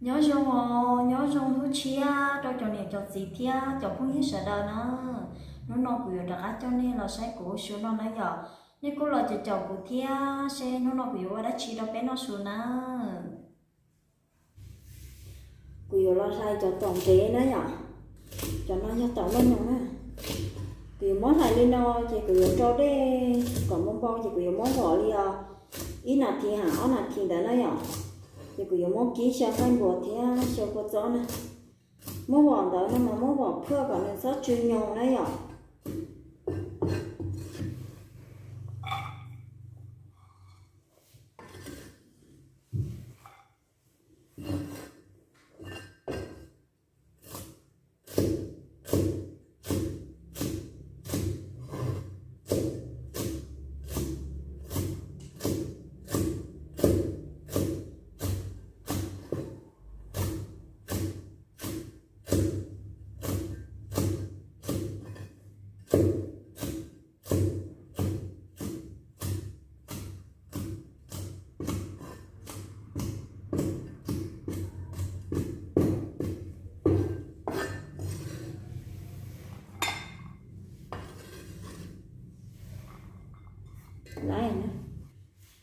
Nyob zoo os, nyob zoo hnub tshiab rau cov niam cov txiv thiab cov phooj ywg sawv daws na. Hnub no kuv yuav rov qab coj nej los saib kuv ua su no na yom. Nej kuj los caum caum kuv thiab seb hnub no kuv yuav ua dab tsi rau peb noj su na. Kuv yuav los hlais cov taum ntev na yom. Cov no yog taum loj nyoos na. Kuv yuav muab hlais li no, ces kuv yuav rau dej kom npau npau, ces kuv yuav muab vom li os ib nas this ha ob nas this ntawd na yom. Ces kuv yuav muab kib xyaw qaij npua thiab xyaw kua txob na. Muab vom ntawd no mas muab vom phaj kom nws txhob tsw nyoos na yom.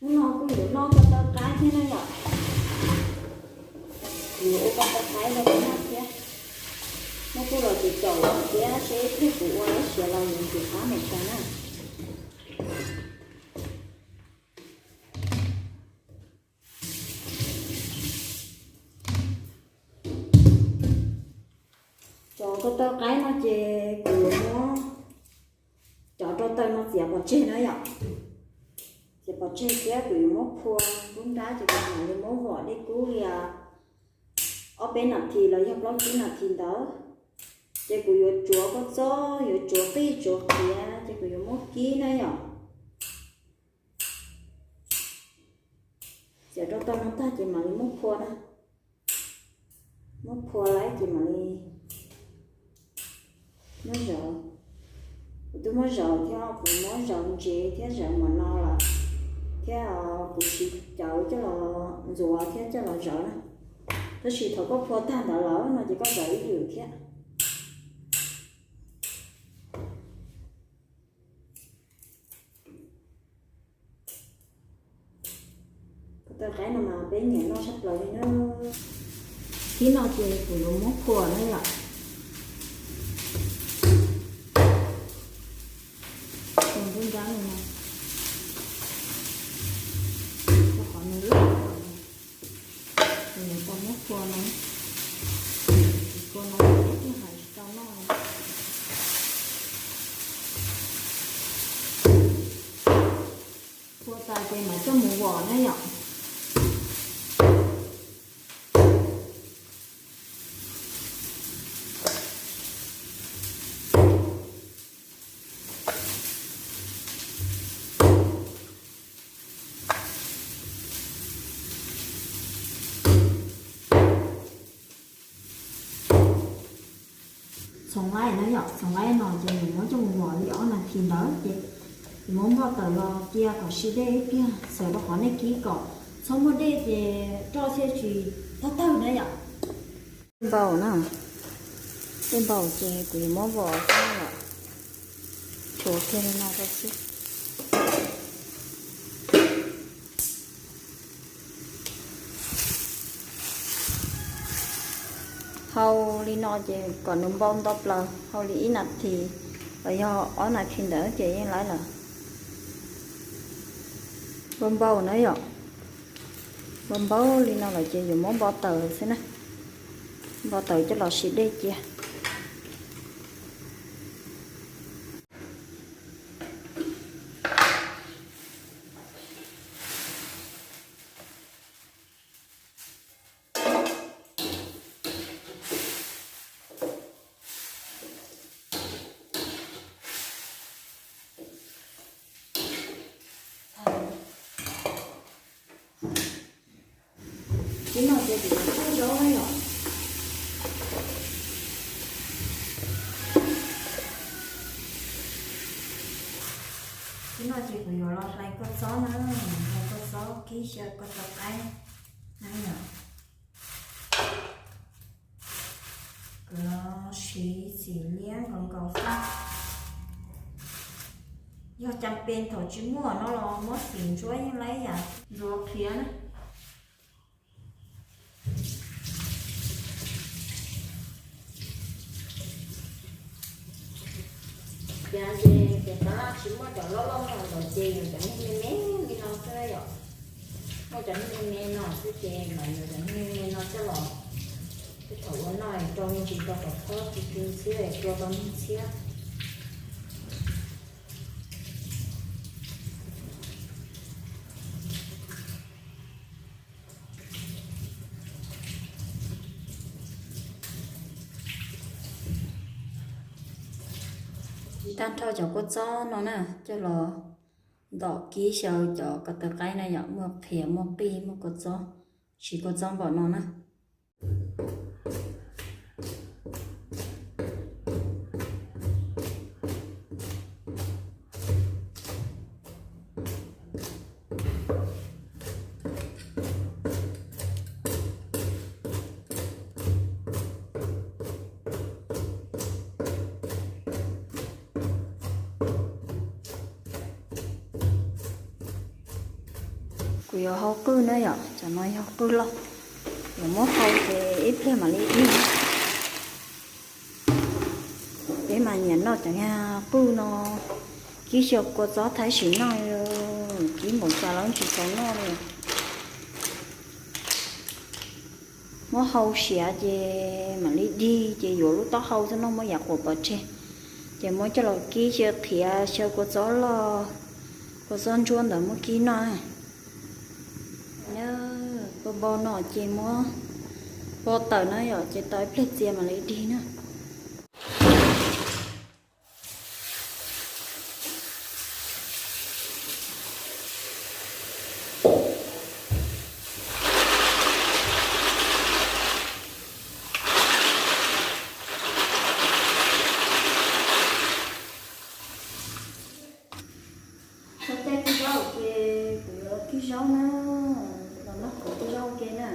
Hnub no kuj yuav noj ko taw qaib thiab na yom. Kuv yuav ua ko taw qaib rau peb noj thiab. Nej kuj los caum caum thiab seb ib pliag kuv ua lawv siav los yuav ntxim qab npaum cas na. Cov ko taw qaib no ces kuv yuav muab cov rau taw no txiav pov tseg na yom. Txiav pov tseg thiab kuv yuav muab phua kub nrab ces kuv mam li muab vom dej kub li ob peb nas this los yog plaub tsib nas this ntawd. Ces kuv yuav tsuav kua txob, yuav tsuav qij tsuav qiav ces kuv yuav muab kib na yom. Txiav rau taw no tag ces mam li muab phua na. Muab phua lawm ces mam li muab zawv. Kuv twb muab zawv thiab, kuv muab zawv ntsev thiab zawv mov no lawm, thiab kuv siv cawv coj los ntxuav thiab coj los zawv na. Tab sis thaum koj phua tag ntawd lawm no ces koj zawv ib lwm thiab. Ko taw qaib no mas peb nyiam noj tshaj plaws li na. Thib no ces kuv yuav muab phua na yom. Phua nruab nrab li no, rau qhov nws loj, kuv yuav tau muab phua no. Phua no peb thiaj hais tsis tau noj li. Phua tas ces mam coj mus vom na yom. Txhoov laib na yom, txhoov laib no ces nws muab coj mus vom li ob nas this ntawd ces nws muab npau taws los cia kom sib dej ib pliag, txhawm rau qhov nej kib kom txhob muaj dej ces roj thiaj tsis tawg tawg na yom. Npau na, dej npau ces kuv yuav muab vom xwb yom, tshuav kiag li no rau xwb. Hau li no ces kom nws npau nto plaws hau li ib nas this los yog ob nas this ntawd ces yeej laib lawm. Npau npau na yom, npau npau li no lawm ces yuav muab npau taws xwb na, npau taws coj los sib dej cia. Thib no ces kuv yuav thaij zaub na yom. Thib no ces kuv yuav los hlais kua txob na, hlais kua txob kib xyaw ko taw qaib na yom. Siv txiv liab nkaus nkaus xwb. Yog cas pes thaum tsis muaj no los muab xim ntsuab yeej laib yam ntxuav qhiav na. Ces ces tab tsis muaj cov loj loj no lawm ces yuav cov niag me me li no xwb yom. Muaj cov niag me me no xwb ces mam yuav cov niag me me no coj los, tej thaum ua noj rau me ntsis rau kom khob tu tu ntxhiab es tua tau niag ntxhiab. Tag nrho cov kua txob no na, coj los ntom kib xyaw cov ko taw qaib na yom, muaj qhiav muaj qij muaj kua txob, siv kua txob npaum no na. Kuv yuav hau qwj na yom, cov no yog qwj loj, yuav muab hau ces ib pliag mam li ib. Peb mas nyiam noj cov niag qwj no, kib xyaw kua txob thaib sim noj, kib npaum cas los tsis tau noj li. Muab hau siav ces mam li dig ces yuav lub taub hau xwb no, muab yav quav pov tseg. Ces muab coj los kib xyaw qhiav xyaw kua txob loj, kua txob ntsuab ntawd muab kib noj. Npau npau no ces muab npau tawm na yom, ces tau ib pliag txias mam li dig na. Txog caij kib zaub ces kuv yuav los kib zaub na, los nrog kuv kib zaub ua ke na.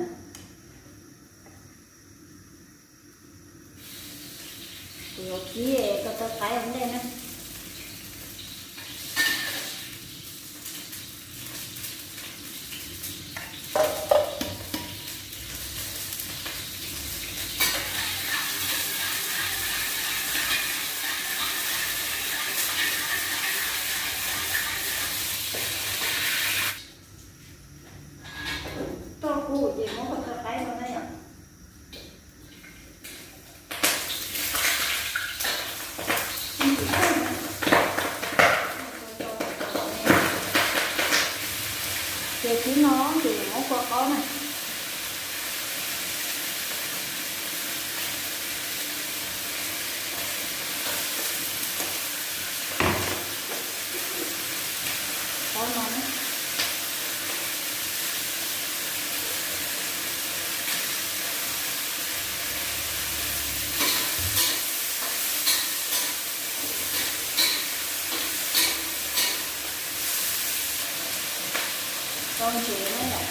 Kuv yuav kib ko taw qaib ua ntej na. Toj kub ces muab ko taw qaib no na yom. Ces kib no ces yuav muab kua qaub na. Qaub no na. Tau ntsev na yom.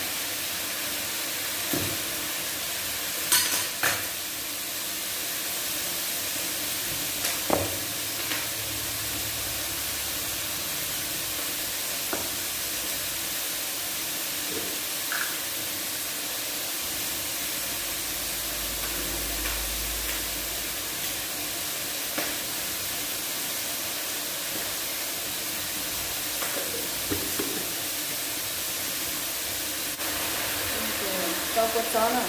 Rau kua txob na.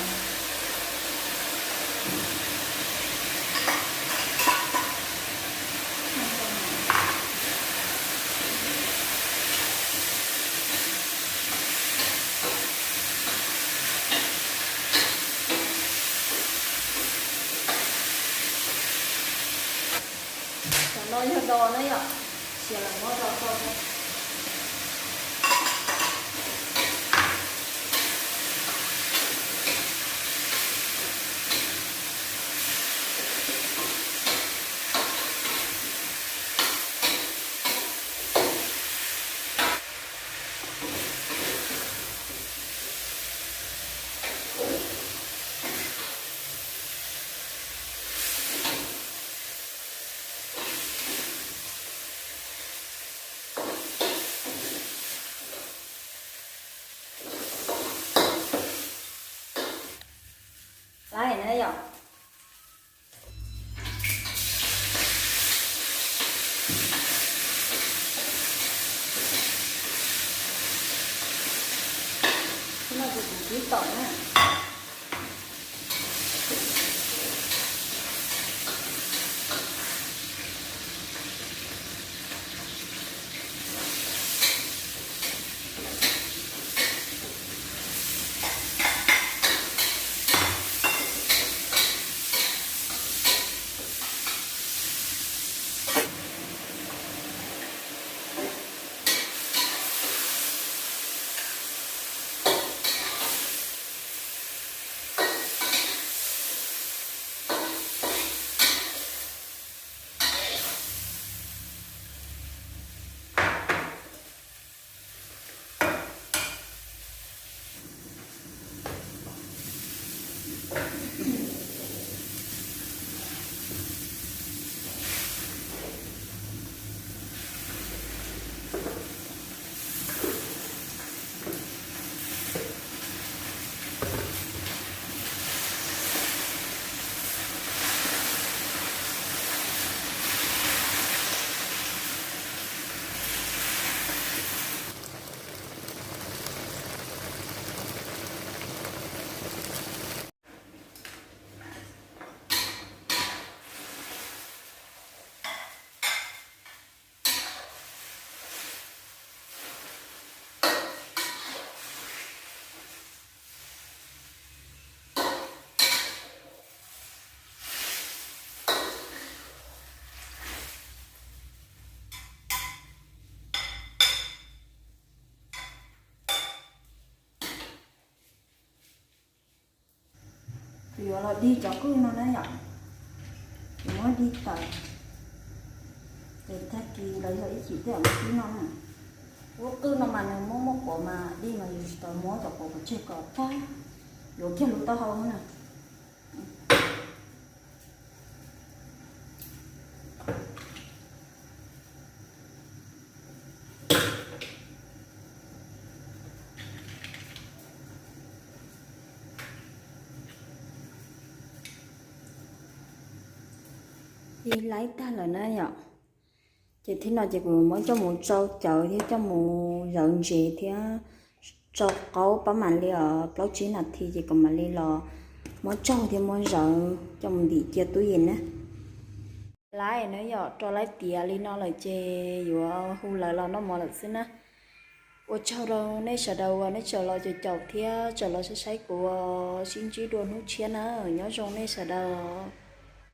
Cov no yog dos na yom, cia lawv muab rau tau thiab. Lawm na yom. Ib no ces kuv kib tom na. Kuv yuav los dig cov qwj no na yom. Kuv muab dig tawm, ces tag kis los yog ib chim tej zaum kuv twb noj na. Lub qwj no mas nws muaj muaj quav mas dig mas yus tsis tau muab cov quav pov tseg kom tag, yuav kiag lub taub hau na. Dig laib tag lawm na yom. Ces thib no ces kuv muab coj mus tsau cawv thiab coj mus zawv ntsev thiab tsau qaub pab mam li os plaub tsib nas this ces kuv mam li los muab tsaug thiab muab zawv coj mus ntim cia tub yees na. Laib na yom, rau laib tiav li no lawm ces yuav hu lawv los noj mov lawm xwb na. Ua tsaug rau nej sawv daws uas nej tseem los caum caum thiab tseem los saib saib kuv, sib ntsib dua hnub tshiab na, nyob zoo nej sawv daws.